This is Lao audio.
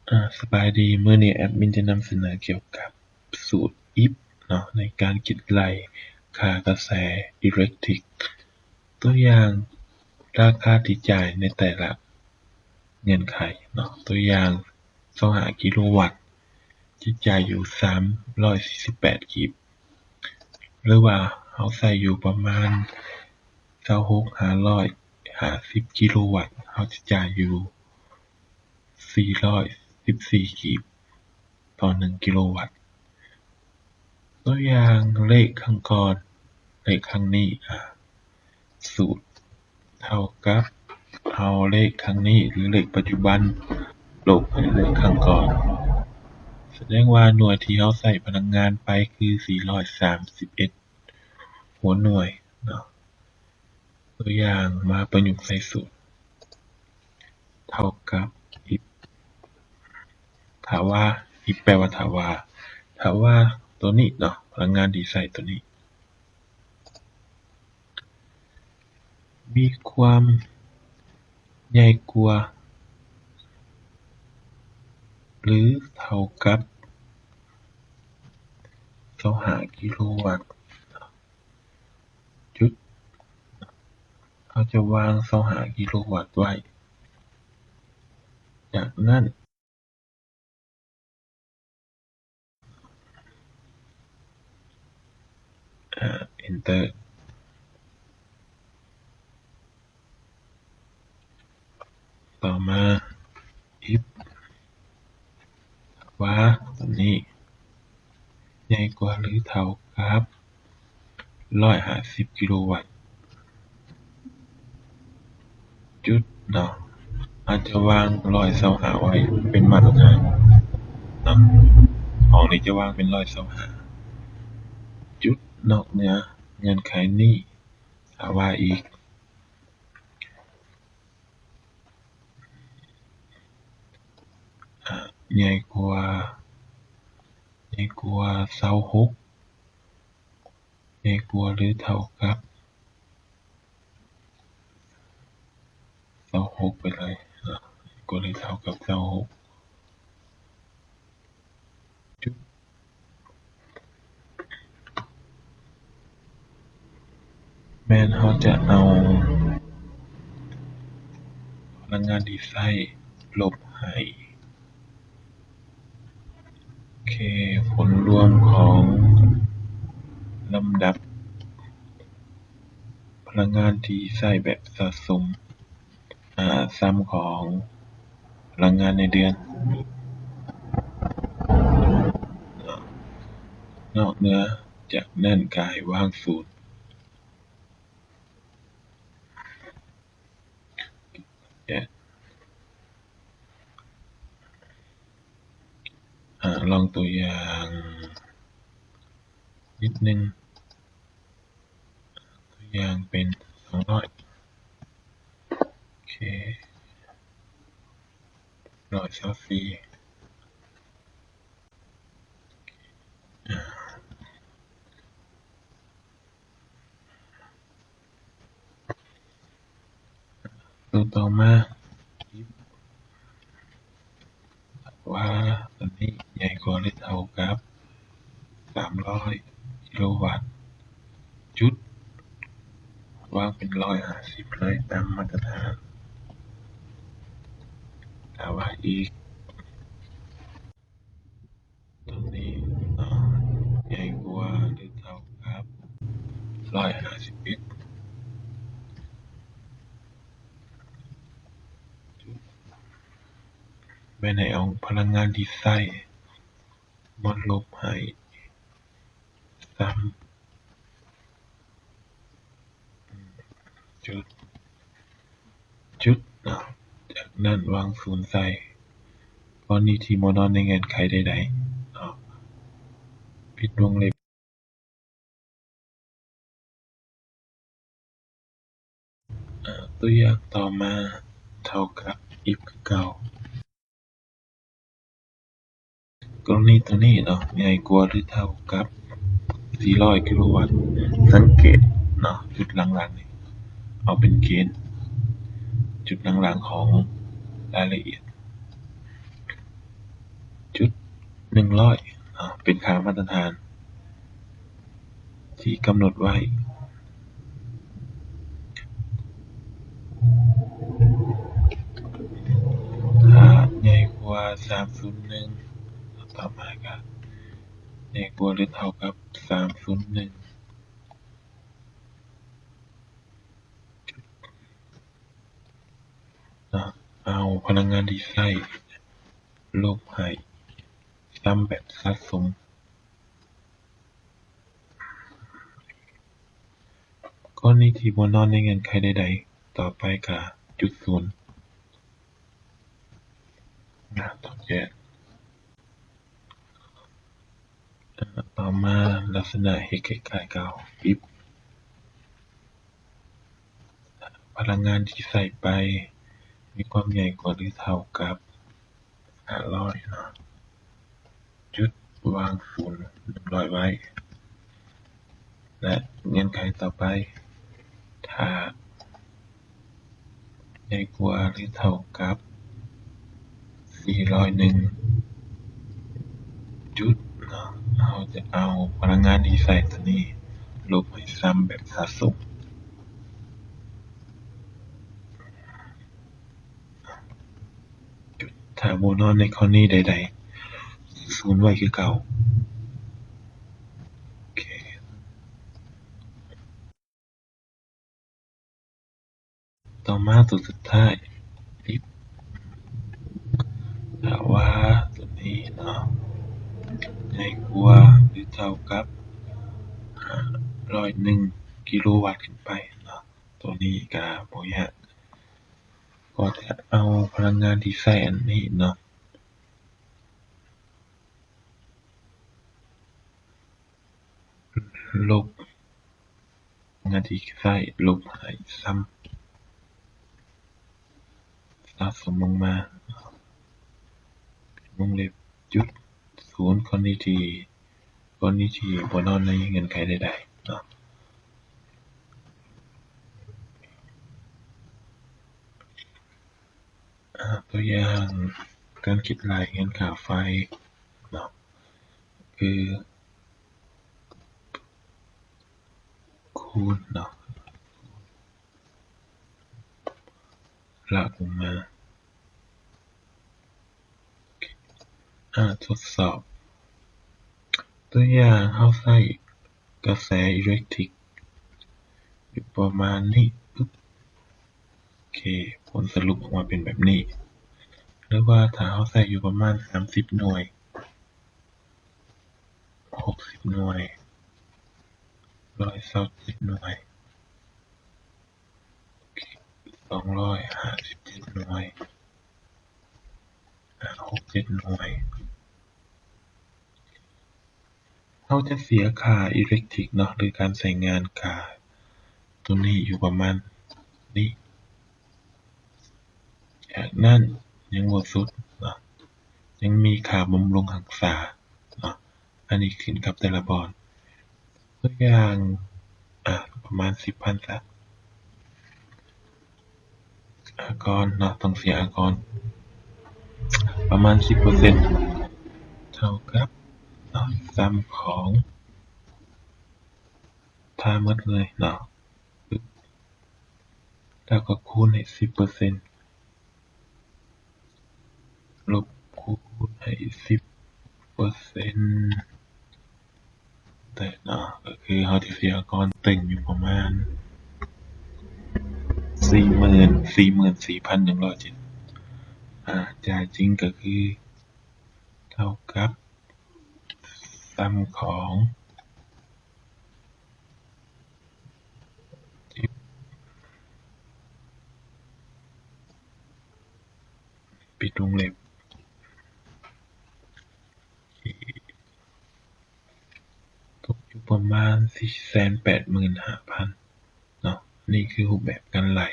ອາ ສະບາຍດີ, ມື້ນີ້ແອດມິນຈະນຳສະເໜີກ່ຽວກັບສູດ if ເນາະ ໃນການຄິດໄລ່ຄ່າກະແສອີເລັກທຣິກ. ຕົວຢ່າງ ລາຄາທີ່ຈ່າຍໃນແຕ່ລະເງື່ອນໄຂເນາະ, ຕົວຢ່າງ ຊາວຫ້າກິໂລວັດ ຈະຈ່າຍຢູ່ສາມຮ້ອຍສີ່ສິບແປດກີບ. ຫຼືວ່າເຮົາໃຊ້ຢູ່ປະມານຊາວຫົກ ຫ້າຮ້ອຍຫ້າສິບກິໂລວັດ ເຮົາຈະຈ່າຍຢູ່ສີ່ຮ້ອຍສິບສີ່ກີບຕໍ່ໜຶ່ງກິໂລວັດ. ຕົວຢ່າງເລກຄັ້ງກ່ອນ ເລກຄັ້ງນີ້ ອາ ສູດເທົ່າກັບເອົາເລກຄັ້ງນີ້ ຫຼືເລກປັດຈຸບັນ ລົບໃຫ້ເລກຄັ້ງກ່ອນ. ສະແດງວ່າໜ່ວຍທີ່ເຮົາໃຊ້ພະລັງງານໄປຄືສີ່ຮ້ອຍສາມສິບເອັດຫົວໜ່ວຍເນາະ. ຕົວຢ່າງ ມາປະຍຸກໃສ່ສູດ ເທົ່າກັບ if ຖ້າວ່າ if ແປວ່າຖ້າວ່າ ຖ້າວ່າຕົວນີ້ເນາະ ພະລັງງານທີ່ໃຊ້ຕົວນີ້ ມີຄວາມໃຫຍ່ກວ່າ ຫຼື ເທົ່າກັບຊາວຫ້າກິໂລວັດ ຈຸດ ເຮົາຈະວາງຊາວຫ້າກິໂລວັດໄວ້. ຈາກນັ້ນ ອາ Enter. ຕໍ່ມາ if ວ່າຕົວນີ້ໃຫຍ່ກວ່າ ຫຼື ເທົ່າກັບຮ້ອຍຫ້າສິບກິໂລວັດ ຈຸດເນາະ ອາດຈະວາງຮ້ອຍຊາວຫ້າໄວ້ເປັນມາດຕະຖານເນາະ, ຫ້ອງນີ້ຈະວາງເປັນຮ້ອຍຊາວຫ້າ ຈຸດ. ນອກເໜືອເງື່ອນໄຂນີ້ ຖ້າວ່າອີກ ອາ ໃຫຍ່ກວ່າ ໃຫຍ່ກວ່າຊາວຫົກ ໃຫຍ່ກວ່າ ຫຼື ເທົ່າກັບຊາວຫົກໄປເລີຍເນາະ, ໃຫຍ່ກວ່າ ຫຼື ເທົ່າກັບຊາວຫົກ ຈຸດ. ແມ່ນເຮົາຈະເອົາພະລັງງານທີ່ໃຊ້ລົບໃຫ້ ໂອເຄ ຜົນລວມຂອງລຳດັບພະລັງງານທີ່ໃຊ້ແບບສະສົມ ອາ ຊຳຂອງພະລັງງານໃນເດືອນ ນອກເໜືອຈາກນັ້ນກາຍວາງສູນ ອາ ລອງຕົວຢ່າງນິດໜຶ່ງ. ຕົວຢ່າງເປັນສອງຮ້ອຍ ໂອເຄ ຮ້ອຍຊາວສີ່ ຕົວຕໍ່ມາ ວ່າຕົວນີ້ໃຫຍ່ກວ່າ ຫຼື ເທົ່າກັບສາມຮ້ອຍກິໂລວັດ ຈຸດ ວາງເປັນຮ້ອຍຫ້າສິບເລີຍຕາມມາດຕະຖານ. ຖ້າວ່າອີກ ຕົວນີ້ ເນາະ ໃຫຍ່ກວ່າ ຫຼື ເທົ່າກັບຮ້ອຍຫ້າສິບເອັດ ແມ່ນໃຫ້ເອົາພະລັງງານທີ່ໃຊ້ມາລົບໃຫ້ຊຳ ຈຸດ ຈຸດເນາະ ຈາກນັ້ນວາງສູນໃສ່. ກໍນີ້ທີ່ບໍ່ນອນໃນເງື່ອນໄຂໃດໆເນາະ ປິດວົງເລັບ. ອາ ຕົວຢ່າງຕໍ່ມາເທົ່າກັບ if ຄືເກົ່າ. ກໍລະນີຕົວນີ້ເນາະ ໃຫຍ່ກວ່າ ຫຼື ເທົ່າກັບສີ່ຮ້ອຍກິໂລວັດ. ສັງເກດເນາະ ຈຸດຫຼັງໆນີ້ ເອົາເປັນເກນ ຈຸດຫຼັງໆຂອງລາຍລະອຽດ. ໜຶ່ງຮ້ອຍເນາະ ເປັນຄ່າມາດຕະຖານທີ່ກຳນົດໄວ້. ຖ້າໃຫຍ່ກວ່າສາມສູນໜຶ່ງ ຕໍ່ມາກໍໃຫຍ່ກວ່າ ຫຼື ເທົ່າກັບ ສາມສູນໜຶ່ງ ເນາະ ເອົາພະລັງງານທີ່ໃຊ້ລົບໃຫ້ຊຳແບບສະສົມ. ກໍລະນີທີ່ບໍ່ນອນໃນເງື່ອນໄຂໃດໆ ຕໍ່ໄປກະຈຸດສູນນະ ຕ້ອງແກ້. ຕໍ່ມາລັກສະນະເຮັດຄ້າຍໆກັບ if ພະລັງງານທີ່ໃຊ້ໄປມີຄວາມໃຫຍ່ກວ່າ ຫຼື ເທົ່າກັບ ຫ້າຮ້ອຍເນາະ ຈຸດວາງສູນໜຶ່ງຮ້ອຍໄວ້ ແລະ ເງື່ອນໄຂຕໍ່ໄປ ຖ້າໃຫຍ່ກວ່າ ຫຼື ເທົ່າກັບ ສີ່ຮ້ອຍໜຶ່ງ ຈຸດເນາະ ເຮົາຈະເອົາພະລັງງານທີ່ໃຊ້ຕົວນີ້ລົບໃຫ້ຊຳແບບສະສົມ. ຖ້າບໍ່ນອນໃນກໍລະນີໃດໆ ສູນໄວ້ຄືເກົ່າ. ໂອເຄ ຕໍ່ມາຕົວສຸດທ້າຍ if ຖ້າວ່າຕົວນີ້ເນາະ ໃຫຍ່ກວ່າ ຫຼື ເທົ່າກັບ ຫ້າຮ້ອຍໜຶ່ງ ກິໂລວັດຂຶ້ນໄປເນາະ ຕົວນີ້ກະບໍ່ຍາກ ກໍຈະເອົາພະລັງງານທີ່ໃຊ້ອັນນີ້ເນາະ ລົບ ງານທີ່ໃຊ້ລົບໃຫ້ຊຳ ສະສົມລົງມາ ວົງເລັບ ຈຸດ ສູນ ກໍລະນີທີ່ ກໍລະນີທີ່ບໍ່ນອນໃນເງື່ອນໄຂໃດໆເນາະ. ອາ ຕົວຢ່າງ ການຄິດໄລ່ເງິນຄ່າໄຟເນາະ ຄື ຄູນເນາະ ລາກລົງມາ. ອາ ທົດສອບ ຕົວຢ່າງ ເຮົາໃຊ້ກະແສອີເລັກທິກຢູ່ປະມານນີ້ ປຶບ ໂອເຄ ຜົນສະຫຼຸບອອກມາເປັນແບບນີ້ ຫຼືວ່າຖ້າເຮົາໃຊ້ຢູ່ປະມານສາມສິບໜ່ວຍ ຫົກສິບໜ່ວຍ ຮ້ອຍຊາວເຈັດໜ່ວຍ ສອງຮ້ອຍຫ້າສິບເຈັດໜ່ວຍ ຫ້າ ຫົກ ເຈັດໜ່ວຍ ເຮົາຈະເສຍຄ່າອີເລັກທິກເນາະ ຫຼື ການໃຊ້ງານຄ່າຕົວນີ້ຢູ່ປະມານນີ້. ຈາກນັ້ນຍັງບໍ່ສຸດເນາະ ຍັງມີຄ່າບຳລຸງຮັກສາເນາະ ອັນນີ້ຂຶ້ນກັບແຕ່ລະບ່ອນ ຕົວຢ່າງ ອາ ປະມານສິບພັນຊະ ອາກອນເນາະ ຕ້ອງເສຍອາກອນປະມານສິບເປີເຊັນ ເທົ່າກັບເນາະ ຊຳຂອງທັງໝົດເລີຍເນາະ ແລ້ວກໍຄູນໃຫ້ສິບເປີເຊັນ ລົບຄູນໃຫ້ສິບເປີເຊັນ ແຕ່ເນາະ ກໍຄືເຮົາຈະເສຍອາກອນຕຶງຢູ່ປະມານສີ່ໝື່ນ ສີ່ໝື່ນສີ່ພັນໜຶ່ງຮ້ອຍເຈັດ ອາ ຈ່າຍຈິງກໍຄືເທົ່າກັບ ຊຳຂອງ ປິດວົງເລັບ ຕົກຢູ່ປະມານສີ່ແສນແປດໝື່ນຫ້າພັນເນາະ. ນີ້ຄືຮູບແບບການໄລ່